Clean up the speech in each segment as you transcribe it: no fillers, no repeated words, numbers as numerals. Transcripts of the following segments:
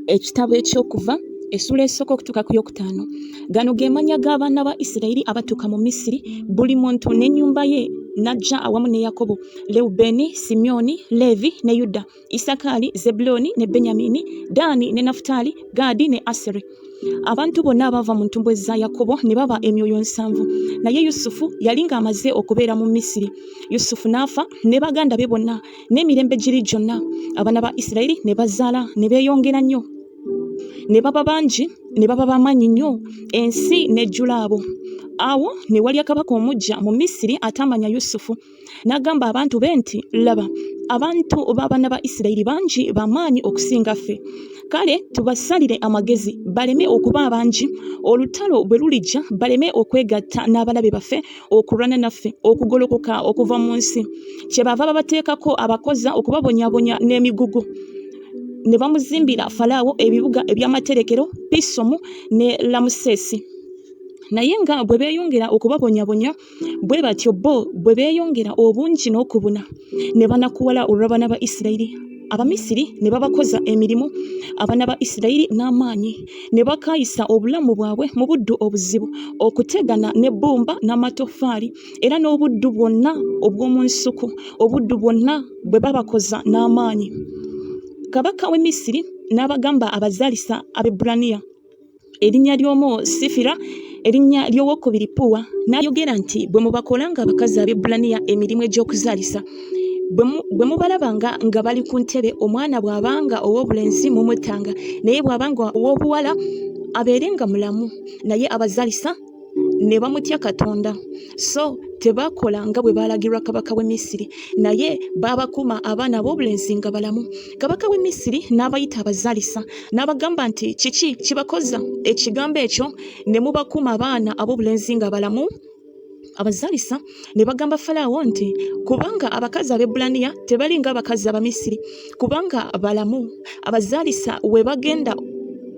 Ekitabo eky'Okuva, essuula esooka okutuuka ku yokutaano. Gano ge mannya g'abaana ba Isirayiri abatuuka mu Misiri, buli muntu n'ennyumba ye n'ajja awamu ne Yakobo, Lewubeeni, Simyoni, Leevi ne Yuda, Isakaali, Zebbulooni ne Benyamini, Ddaani ne Nafutaali, Gaadi ne Aseri. Abantu bonna abaava mu ntumbwe za Yakobo ne baba emyoyo nsanvu, naye Yusufu yali ng'amaze okubeera mu Misiri. Yusufu n'afa ne baganda be bonna n'emirembe giri gyonna. Abaana ba Isirayiri ne bazaala ne beeyongera nnyo, ne baba bangi, ne baba b'amaanyi nnyo, ensi n'ejjula abo. Awo ne walya kabaka omuggya mu Misiri ataamanya Yusufu. N'agamba abantu be nti, Laba, abantu b'abaana ba Isirayiri bangi ba maanyi okusinga ffe. Kale tubasalire amagezi baleme okuba abangi, olutalo bwe lulijja baleme okwegatta n'abalabe baffe okulwana naffe okugolokoka okuva mu nsi. Kyebaava babateekako abakoza okubabonyabonya n'emigugu. Ne bamuzimbira Falaawo ebibuga eby'amaterekero, Pisomu ne Lamuseesi. Naye nga bwe beeyongera okubabonyabonya, bwe batyo bo bwe beeyongera obungi n'okubuna, ne banakuwala olw'abaana ba Isirayiri. Abamisiri ne babakoza emirimu abaana ba Isirayiri n'amaanyi, ne bakaayisa obulamu bwabwe mu buddu obuzibu, okutegana n'ebbumba n'amatoffaali, era n'obuddu bwonna obw'omu nsuku, obuddu bwonna bwe babakoza n'amaanyi. Kabaka w'e Misiri n'abagamba abazaalisa Abebbulaniya. Erinnya ly'omu Sifira, erinnya ly'owokubiri Puwa. N'ayogera nti, Bwe mubakolanga abakazi Abebbulaniya emirimu egy'okuzaalisa, bwe mubalabanga nga bali ku ntebe, omwana bw'abanga ow'obulenzi mumuttanga, naye bw'abanga ow'obuwala abeerenga mulamu. Naye abazaalisa ne bamutya Katonda, so tebakola nga bwe baalagirwa kabaka w'e Misiri, naye baabakuuma abaana ab'obulenzi nga balamu. Kabaka w'e Misiri n'abayita abazaalisa, n'abagamba nti, Kiki kibakoza ekigambo ekyo ne mubakuuma abaana ab'obulenzi nga balamu? Abazaalisa ne bagamba Falaawo nti, Kubanga abakazi Abebbulaniya tebali ng'abakazi Abamisiri, kubanga balamu. Abazaalisa we bagenda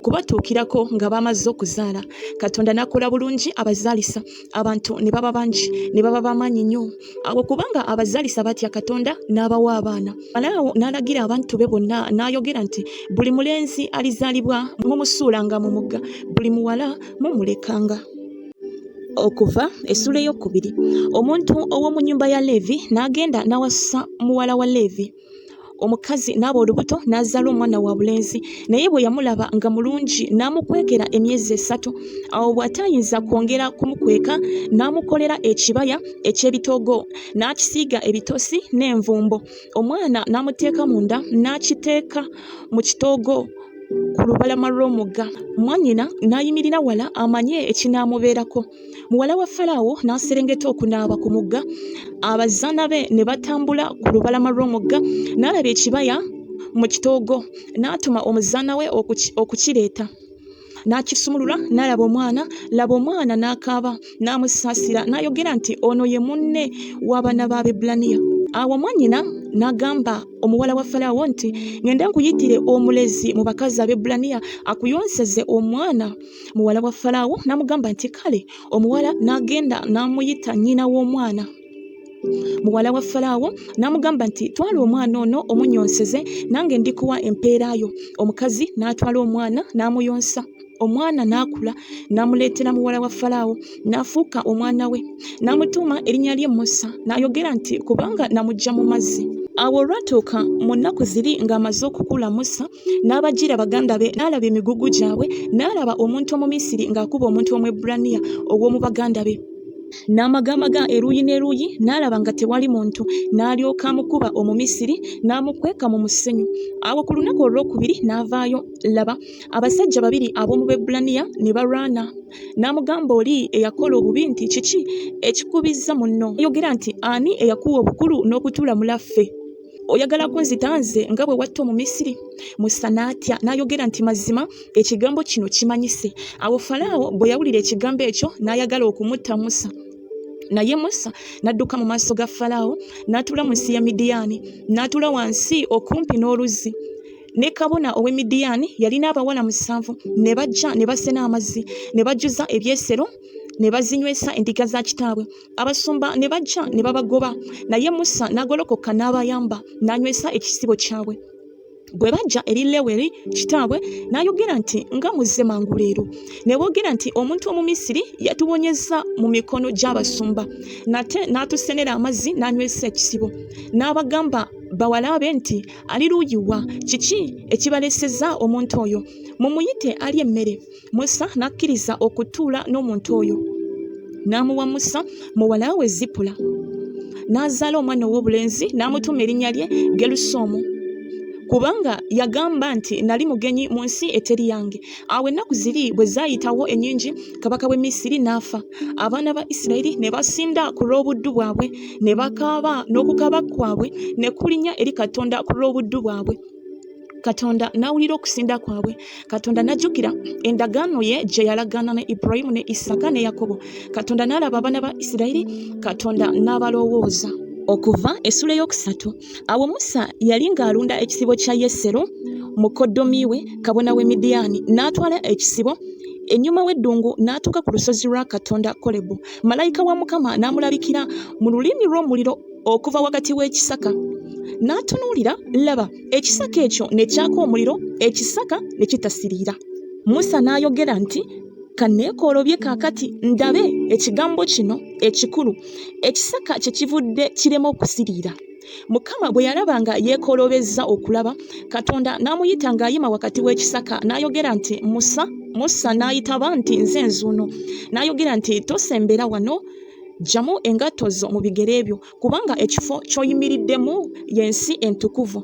kubatuukirako nga bamaze okuzaala. Katonda n'akola bulungi abazaalisa, abantu ne baba bangi, ne baba b'amaanyi nnyo. Awo kubanga abazaalisa batya Katonda, n'abawa abaana. Falaawo n'alagira abantu be bonna n'ayogera nti, Buli mulenzi alizaalibwa mumusuulanga mu mugga, buli muwala mumulekanga. Okuva essuula ey'okubiri. Omuntu ow'omu nnyumba ya Leevi n'agenda n'awasa muwala wa Leevi. Omukazi n'aba olubuto n'azaala omwana wa bulenzi, naye bwe yamulaba nga mulungi n'amukwekera emyezi esatu. Awo bw'ataayinza kwongera kumukweka, n'amukolera ekibaya eky'ebitoogo, n'akisiiga ebitosi n'envumbo. Omwana n'amuteeka munda, n'akiteeka mu kitoogo ku lubalama lw'omugga. Mwannyina n'ayimirira wala amanye ekinaamubeerako. Muwala wa Falaawo n'aserengeta okunaaba ku mugga, abazaana be ne batambula ku lubalama lw'omugga, n'alaba ekibaya mu kitoogo, n'atuma omuzaana we okukireeta. N'akisumulula, n'alaba omwana, laba omwana n'akaaba, n'amusaasira, n'ayogera nti, Ono ye munne w'abaana b'Abaebbulaniya. Awo mwannyina n'agamba omuwala wa Falaawo nti, Ŋŋende nkuyitire omulezi mu bakazi Abaebbulaniya akuyonseze omwana. Muwala wa Falaawo n'amugamba nti, Kale. Omuwala n'agenda n'amuyita nnyina w'omwana. Muwala wa Falaawo n'amugamba nti, Twala omwana ono omunyonseze, nange ndikuwa empeera yo. Omukazi n'atwala omwana n'amuyonsa. Omwana n'akula, n'amuleetera muwala wa Falaawo, n'afuuka omwana we. N'amutuuma erinnya lye Musa, n'ayogera nti, Kubanga namuggya mu mazzi. Awo olwatuuka mu nnaku ziri ng'amaze okukula Musa, n'abajjira baganda be, n'alaba emigugu gyabwe, n'alaba omuntu Omumisiri ng'akuba omuntu Omwebbulaniya ow'omu baganda be. N'amagamaga eruuyi n'eruuyi, n'alaba nga tewali muntu, n'alyoka amukuba Omumisiri, n'amukweka mu musenyu. Awo ku lunaku olwokubiri n'avaayo, laba, abasajja babiri ab'omu Bebbulaniya ne balwana. N'amugamba oli eyakola obubi nti, Kiki ekikubizza munno? Yogera nti, Ani eyakuwa obukulu n'okutulamula ffe? Oyagala kunzita nze nga bwe watta Omumisiri? Musa n'atya n'ayogera nti, Mazima ekigambo kino kimanyise. Awo Falaawo bwe yawulira ekigambo ekyo n'ayagala okumutta Musa. Naye Musa n'adduka mu maaso ga Falaawo n'atuula mu nsi ya Midiyaani, n'atuula wansi okumpi n'oluzzi. Ne kabona ow'e Midiyaani yalina abawala musanvu, ne bajja ne basena amazzi ne bajjuza ebyesero ne bazinywesa endiga za kitaabwe. Abasumba ne bajja ne babagoba, naye Musa n'agolokoka n'abayamba n'anywesa ekisibo kyabwe. Bwe bajja eri Leweri kitaabwe, n'ayogera nti, Nga muzze mangu leero! Ne boogera nti, Omuntu Omumisiri yatuwonyezza mu mikono gy'abasumba, nate n'atusenera amazzi n'anywesa ekisibo. N'abagamba bawala be nti, Ali luuyi wa? Kiki ekibaleesezza omuntu oyo? Mumuyite alye emmere. Musa n'akkiriza okutuula n'omuntu oyo. N'amuwa Musa muwala we Zipula. N'azaala omwana ow'obulenzi n'amutuuma erinnya lye Gerusomu, kubanga yagamba nti, Nali mugenyi mu nsi eteri yange. Awo ennaku ziri bwe zaayitawo ennyingi, kabaka w'e Misiri n'afa. Abaana ba Isirayiri ne basinda ku lw'obuddu bwabwe, ne bakaaba, n'okukaaba kwabwe ne kulinnya eri Katonda ku lw'obuddu bwabwe. Katonda n'awulira okusinda kwabwe. Katonda n'ajjukira endagaano ye gye yalagaana ne Ibulayimu ne Isaaka ne Yakobo. Katonda n'alaba abaana ba Isirayiri, Katonda n'abalowooza. Okuva essula ey'okusatu. Awo Musa yali ng'alunda ekisibo kya Yesero mukoddomi we, kabona w'e Midiyaani, n'atwala ekisibo ennyuma w'eddungu n'atuuka ku lusozi lwa Katonda Kolebu. Malayika wa Mukama n'amulabikira mu lulimi lw'omuliro okuva wakati w'ekisaka. N'atunuulira, laba, ekisaka ekyo ne kyaka omuliro, ekisaka ne kitasiriira. Musa n'ayogera nti, Ka neekoolobye kaakati ndabe ekigambo kino ekikulu, ekisaka kye kivudde kirema okusiriira. Mukama bwe yalaba nga yeekoolobezza okulaba, Katonda n'amuyita ng'ayima wakati w'ekisaka, n'ayogera nti, Musa, Musa n'ayitaba nti, Nze nzuuno. N'ayogera nti, Tosembera wano, ggyamu engatto zo mu bigere byo, kubanga ekifo ky'oyimiriddemu y'ensi entukuvu.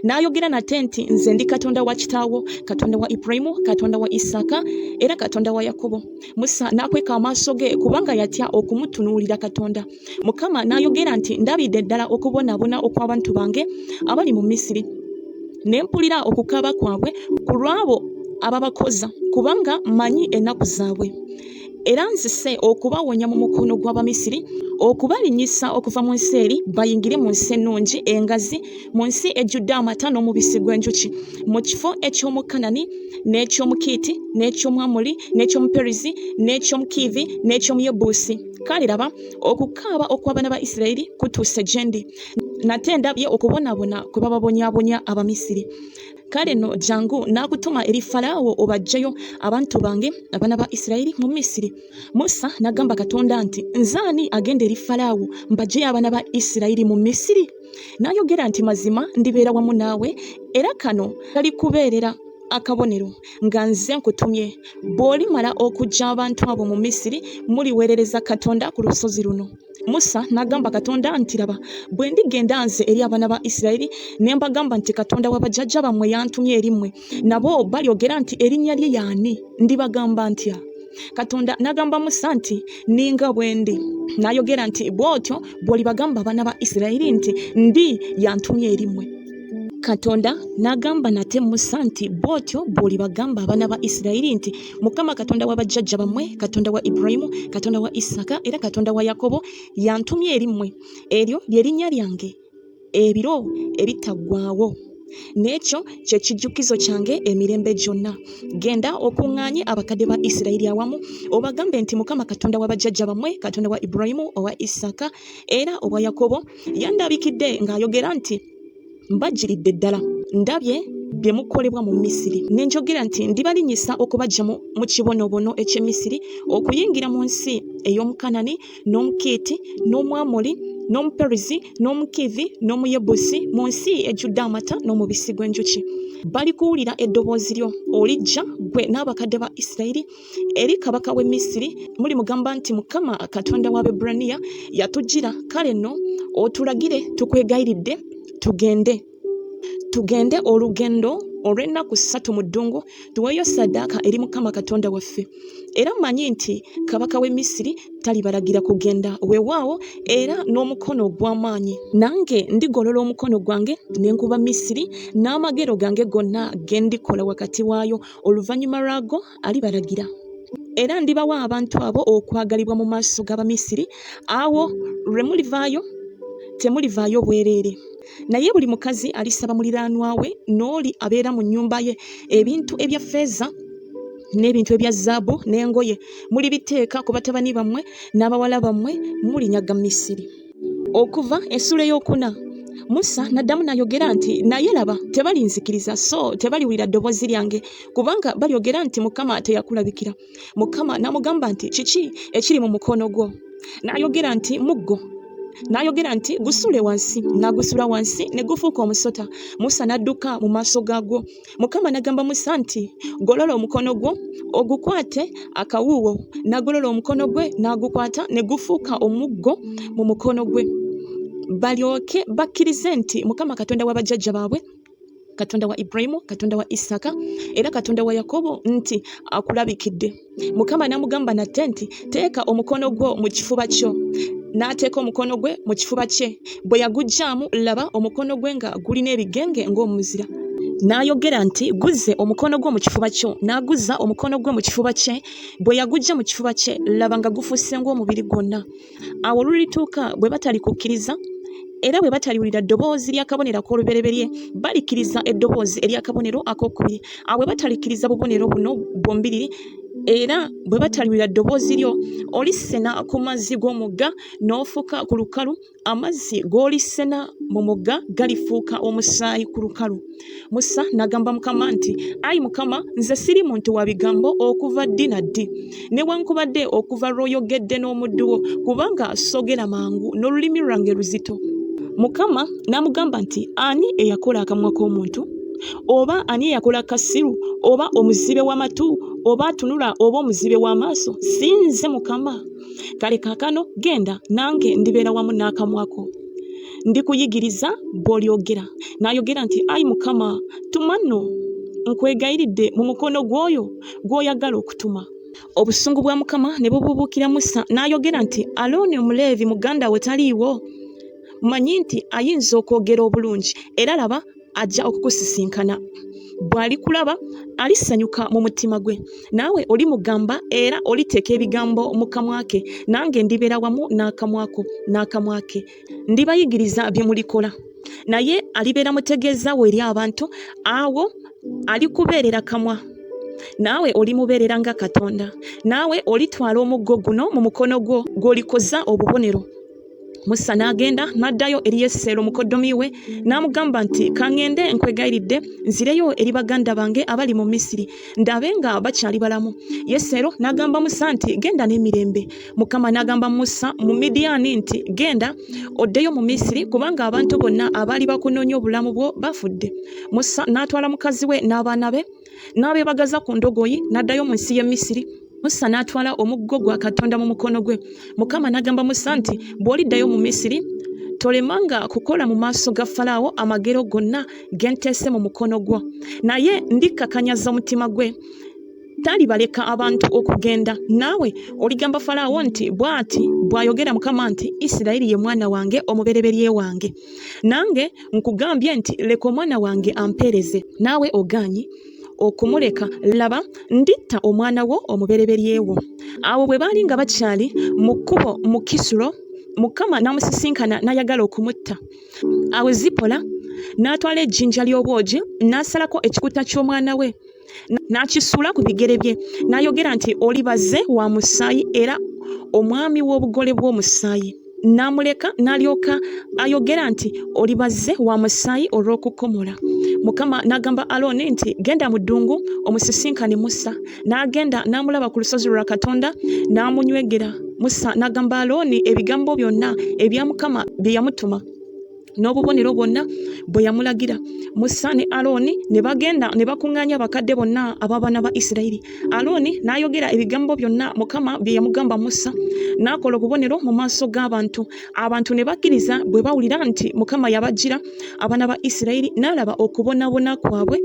N'ayogera nate nti, Nze ndi Katonda wa kitaawo, Katonda wa Ibulayimu, Katonda wa Isaaka, era Katonda wa Yakobo. Musa n'akweka amaaso ge, kubanga yatya okumutunuulira Katonda. Mukama n'ayogera nti, Ndabidde ddala okubonaabona okw'abantu bange abali mu Misiri, ne mpulira okukaaba kwabwe ku lw'abo ababakoza, kubanga mmanyi ennaku zaabwe. Era nzise okubawonya mu mukono gw'Abamisiri, okubalinnyisa okuva mu nsi eri bayingire mu nsi ennungi engazi, mu nsi ejjudde amata n'omubisi gw'enjuki, mu kifo eky'omu Kanani n'eky'omu Kiiti n'eky'omu Amoli n'eky'omu Perizi n'eky'omu Kiivi n'eky'omu Yebusi. Kale laba, okukaaba okw'abaana ba Isirayiri kutuuse gye ndi, nate ndabye okubonaabona kwe bababonyaabonya Abamisiri. Kale nno jangu, naakutuma eri Falaawo obaggyeyo abantu bange abaana ba Isirayiri mu Misiri. Musa n'agamba Katonda nti, Nze ani agenda eri Falaawo mbaggyeyo abaana ba Isirayiri mu Misiri? N'ayogera nti, Mazima ndibeera wamu naawe, era kano kalikubeerera akabonero nga nze nkutumye. Bw'olimala okuggya abantu abo mu Misiri, muliweerereza Katonda ku lusozi luno. Musa n'agamba Katonda nti, Laba, bwe ndigenda nze eri abaana ba Isirayiri ne mbagamba nti, Katonda wa bajjajja bammwe yantumye eri mmwe, nabo balyogera nti, Erinnya lye y'ani? Ndibagamba ntya? Katonda n'agamba Musa nti, Ninga bwe ndi. N'ayogera nti, Bw'otyo bw'olibagamba abaana ba Isirayiri nti, Ndi yantumye eri mmwe. Katonda n'agamba nate Musa nti, Bw'otyo bw'olibagamba abaana ba Isirayiri nti, Mukama Katonda wa bajjajja bammwe, Katonda wa Ibulayimu, Katonda wa Isaaka, era Katonda wa Yakobo, yantumye eri mmwe. Eryo lye linnya lyange ebiro ebitaggwaawo. N'ekyo kye kijjukizo kyange emirembe gyonna. Genda okuŋŋaanye abakadde ba Isirayiri awamu, obagambe nti Mukama Katonda wa bajjajja bammwe, Katonda wa Ibulayimu, owa Isaaka, era owa Yakobo, yandabikidde ng'ayogera nti, Mbajjiridde ddala, ndabye bye mukolebwa mu Misiri. Ne njogera nti ndibalinnyisa okubaggya mu kibonoobono eky'e Misiri, okuyingira mu nsi ey'Omukanani, n'Omukiiti, n'Omwamoli, n'Omuperizi, n'Omukiivi, n'Omuyebusi, mu nsi ejjudde amata n'omubisi gw'enjuki. Balikuwulira eddoboozi lyo, olijja, ggwe n'abakadde ba Isirayiri, eri kabaka w'e Misiri, mulimugamba nti Mukama Katonda w'Abebbulaniya yatujjira, kale nno otulagire tukwegayiridde tugende tugende olugendo olw'ennaku ssatu mu ddungu tuweeyo ssaddaaka eri Mukama Katonda waffe. Era mmanyi nti kabaka w'e Misiri talibalagira kugenda, weewaawo era n'omukono ogw'amaanyi. Nange ndigolola omukono gwange ne nkuba Misiri n'amagero gange gonna ge ndikola wakati waayo, Oluvannyuma lw'ago alibalagira. Era ndibawa abantu abo okwagalibwa mu maaso g'Abamisiri, awo lwe mulivaayo temulivaayo bwereere. Naye buli mukazi alisaba muliraanwa we n'oli abeera mu nnyumba ye ebintu ebya ffeeza n'ebintu ebya zaabu n'engoye, mulibiteeka ku batabani bammwe n'abawala bammwe, mulinyaga Misiri. Okuva essula ey'okuna. Musa n'addamu n'ayogera nti, Naye laba, tebalinzikiriza, so tebaliwulira ddoboozi lyange, kubanga balyogera nti Mukama teyakulabikira. Mukama n'amugamba nti, Kiki ekiri mu mukono gwo? N'ayogera nti, Muggo. N'ayogera nti, Gusuule wansi. N'agusuula wansi, ne gufuuka omusota. Musa n'adduka mu maaso gaagwo. Mukama n'agamba Musa nti, Golola omukono gwo ogukwate akawuuwo. N'agolola omukono gwe n'agukwata, ne gufuuka omuggo mu mukono gwe. Balyoke bakkirize nti Mukama Katonda wa bajjajja baabwe, Katonda wa Ibulayimu, Katonda wa Isaaka, era Katonda wa Yakobo, nti akulabikidde. Mukama n'amugamba nate nti, Teeka omukono gwo mu kifuba kyo. N'ateeka omukono gwe mu kifuba kye. Bwe yaguggyaamu, laba, omukono gwe nga gulina ebigenge ng'omuzira. N'ayogera nti, Guzze omukono gwo mu kifuba kyo. N'aguzza omukono gwe mu kifuba kye. Bwe yaguggya mu kifuba kye, laba, nga gufuuse ng'omubiri gwonna. Awo olulituuka bwe batalikukkiriza era bwe bataliwulira ddoboozi ly'akabonero ak'olubereberye, balikkiriza eddoboozi ery'akabonero ak'okubiri. Awo bwe batalikkiriza bubonero buno bwombiriri, era bwe bataliwulira ddoboozi lyo, olisena ku mazzi g'omugga n'ofuka ku lukalu, amazzi g'olisena mu mugga galifuuka omusaayi ku lukalu. Musa n'agamba Mukama nti, Ayi Mukama, nze siri muntu wa bigambo okuva ddi na ddi, newankubadde okuva lw'oyogedde n'omuddu wo, kubanga sogera mangu n'olulimi lwange luzito. Mukama n'amugamba nti, Ani eyakola akamwa k'omuntu? Oba ani eyakola kasiru, oba omuzibe w'amatu, oba atunula, oba omuzibe w'amaaso? Si nze Mukama? Kale kaakano genda, nange ndibeera wamu n'akamwa ko. Ndikuyigiriza bw'olyogera. N'ayogera nti, Ayi Mukama, tuma nno, nkwegayiridde, mu mukono gw'oyo gw'oyagala okutuma. Obusungu bwa Mukama ne bubuubuukira Musa, n'ayogera nti, Alooni Omuleevi muganda wo taliiwo? Mmanyi nti ayinza okwogera obulungi, era laba, ajja okukusisinkana. Bw'alikulaba alisanyuka mu mutima gwe. Naawe olimugamba era oliteeka ebigambo mu kamwa ke, nange ndibeera wamu n'akamwa ko n'akamwa ke. Ndibayigiriza bye mulikola. Naye alibeera mutegeeza wo eri abantu, awo alikubeerera kamwa naawe olimubeerera nga Katonda. Naawe olitwala omuggo guno mu mukono gwo gw'olikoza obubonero. Musa n'agenda n'addayo eri Yesero mukoddomi we n'amugamba nti, Ka ŋŋende nkwegayiridde nzireyo eri baganda bange abali mu Misiri, ndabe nga bakyali balamu. Yesero n'agamba Musa nti, Genda n'emirembe. Mukama n'agamba Musa mu Midiyaani nti, Genda oddeyo mu Misiri, kubanga abantu bonna abaali bakunoonya obulamu bwo bafudde. Musa n'atwala mukazi we n'abaana be n'abeebagaza ku ndogoyi n'addayo mu nsi y'e Misiri. Musa n'atwala omuggo gwa Katonda mu mukono gwe. Mukama n'agamba Musa nti, Bw'oliddayo mu Misiri, tolemanga kukola mu maaso ga Falaawo amagero gonna ge nteese mu mukono gwo. Naye ndikkakanyaza omutima gwe, talibaleka abantu okugenda. Naawe oligamba Falaawo nti, Bw'ati bw'ayogera Mukama nti, Isirayiri ye mwana wange omubereberye wange. Nange nkugambye nti, Leka omwana wange ampeereze, naawe ogaanyi okumuleka. Laba, nditta omwana wo omubereberye wo. Awo bwe baali nga bakyali mu kkubo mu Kisulo, Mukama n'amusisinkana n'ayagala okumutta. Awo Zipola n'atwala ejjinja ly'obwogi n'asalako ekikuta ky'omwana we n'akisuula ku bigere bye n'ayogera nti oli baze wa musaayi era omwami w'obugole bw'omusaayi n'amuleka n'alyoka ayogera nti oli baze wa musaayi olw'okukomola mukama n'agamba alooni nti genda mu ddungu omusisinkane musa n'agenda n'amulaba ku lusozi lwa katonda n'amunywegera musa n'agamba alooni ebigambo byonna ebya mukama bye yamutuma n'obubonero bwonna bwe yamulagira. Musa ne Alooni ne bagenda ne bakuŋŋaanya abakadde bonna ab'abaana ba Isirayiri. Alooni n'ayogera ebigambo byonna Mukama bye yamugamba Musa, n'akola obubonero mu maaso g'abantu. Abantu ne bakkiriza bwe bawulira nti Mukama yabajjira abaana ba Isirayiri, n'alaba okubonaabona kwabwe,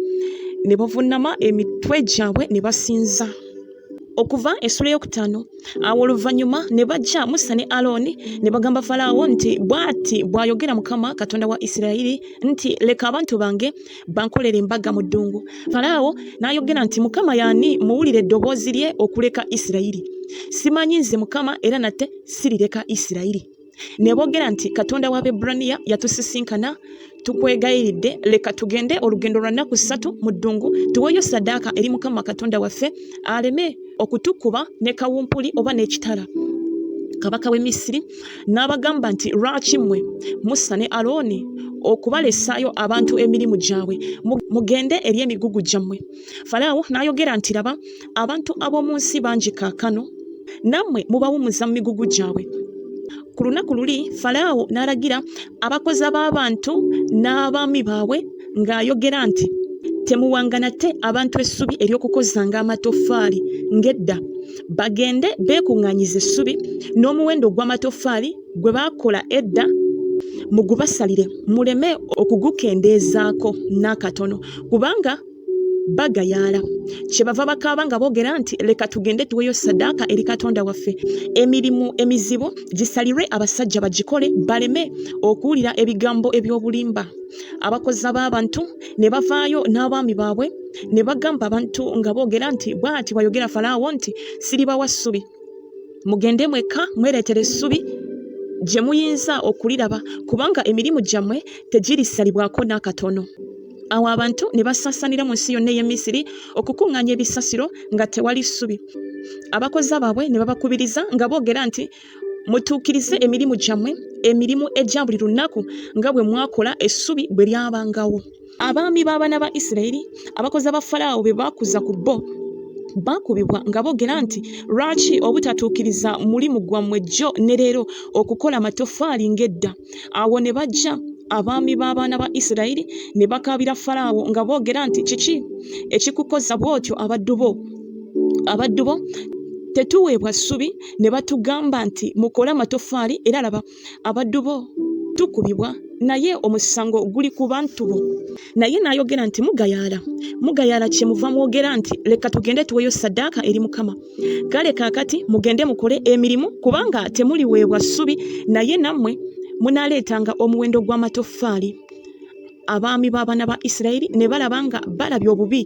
ne bavunnama emitwe gyabwe ne basinza. Okuva essula eyokutaano. Awo oluvannyuma ne bajja Musa ne Alooni ne bagamba Falaawo nti, Bw'ati bw'ayogera Mukama Katonda wa Isirayiri nti, Leka abantu bange bankolere embaga mu ddungu. Falaawo n'ayogera nti, Mukama y'ani muwulire eddoboozi lye okuleka Isirayiri? Simanyi nze Mukama era nate sirireka Isirayiri. Ne boogera nti, Katonda w'Abebbulaniya yatusisinkana, tukwegayiridde, leka tugende olugendo lwa nnaku ssatu mu ddungu, tuweeyo ssaddaaka eri Mukama Katonda waffe, aleme okutukuba ne kawumpuli oba n'ekitala. Kabaka w'e Misiri n'abagamba nti, Lwaki mmwe, Musa ne Alooni, okubalesaayo abantu emirimu gyabwe, mugende eri emigugu gyammwe. Falaawo n'ayogera nti Laba, abantu ab'omu nsi bangi kaakano, nammwe mubawummuza mu migugu gyabwe. Ku lunaku luli Falaawo n'alagira abakoza b'abantu n'abaami baabwe ng'ayogera nti Temuwanga nate abantu essubi ery'okukozanga amatoffaali ng'edda, bagende beekuŋŋaanyize essubi n'omuwendo gw'amatoffaali gwe baakola edda mugubasalire, muleme okugukendeezaako n'akatono, kubanga bagayaala. Kyebava bakaaba nga boogera nti, Leka tugende tuweeyo ssaddaaka eri Katonda waffe. Emirimu emizibu gisalirwe abasajja bagikole, baleme okuwulira ebigambo eby'obulimba. Abakoza b'abantu ne bavaayo n'abaami baabwe ne bagamba abantu nga boogera nti, Bw'ati bw'ayogera Falaawo nti, Siribawa ssubi. Mugende mwekka mwereetere essubi gye muyinza okuliraba, kubanga emirimu gyammwe tegirisalibwako n'akatono. Awo abantu ne basaasaanira mu nsi yonna ey'e Misiri okukuŋŋaanya ebisasiro nga tewali ssubi. Abakoza baabwe ne babakubiriza nga boogera nti, Mutuukirize emirimu gyammwe, emirimu egya buli lunaku nga bwe mwakola essubi bwe lyabangawo. Abaami b'abaana ba Isirayiri, abakoza ba Falaawo be baakuza ku bo, baakubibwa nga boogera nti, Lwaki obutatuukiriza mulimu gwammwe jjo ne leero okukola amatoffaali ng'edda? Awo ne bajja abaami b'abaana ba Isirayiri ne bakaabira Falaawo nga boogera nti, Kiki ekikukoza bw'otyo abaddu bo? Abaddu bo tetuweebwa ssubi ne batugamba nti, Mukole amatoffaali, era laba, abaddu bo tukubibwa, naye omusango guli ku bantu bo. Naye n'ayogera nti, Mugayaala, mugayaala, kyemuva mwogera nti, Leka tugende tuweeyo ssaddaaka eri Mukama. Kale kaakati mugende mukole emirimu, kubanga temuliweebwa ssubi, naye nammwe munaaleetanga omuwendo gw'amatoffaali. Abaami b'abaana ba Isirayiri ne balaba nga balabye obubi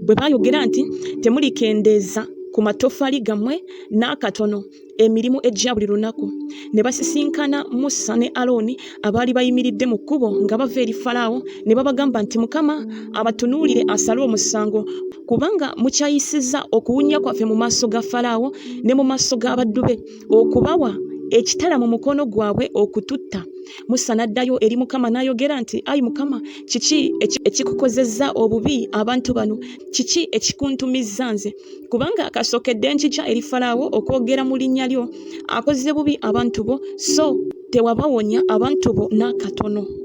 bwe baayogera nti, Temulikendeeza ku matoffaali gammwe n'akatono emirimu egya buli lunaku. Ne basisinkana Musa ne Alooni abaali bayimiridde mu kkubo nga bava eri Falaawo, ne babagamba nti, Mukama abatunuulire asale omusango, kubanga mukyayisizza okuwunya kwaffe mu maaso ga Falaawo ne mu maaso g'abaddu be, okubawa ekitala mu mukono gwabwe okututta. Musa n'addayo eri Mukama n'ayogera nti, Ayi Mukama, kiki ekikukozezza obubi abantu bano? Kiki ekikuntumizza nze? Kubanga kasookedde njija eri Falaawo okwogera mu linnya lyo, akoze bubi abantu bo, so tewabawonya abantu bo n'akatono.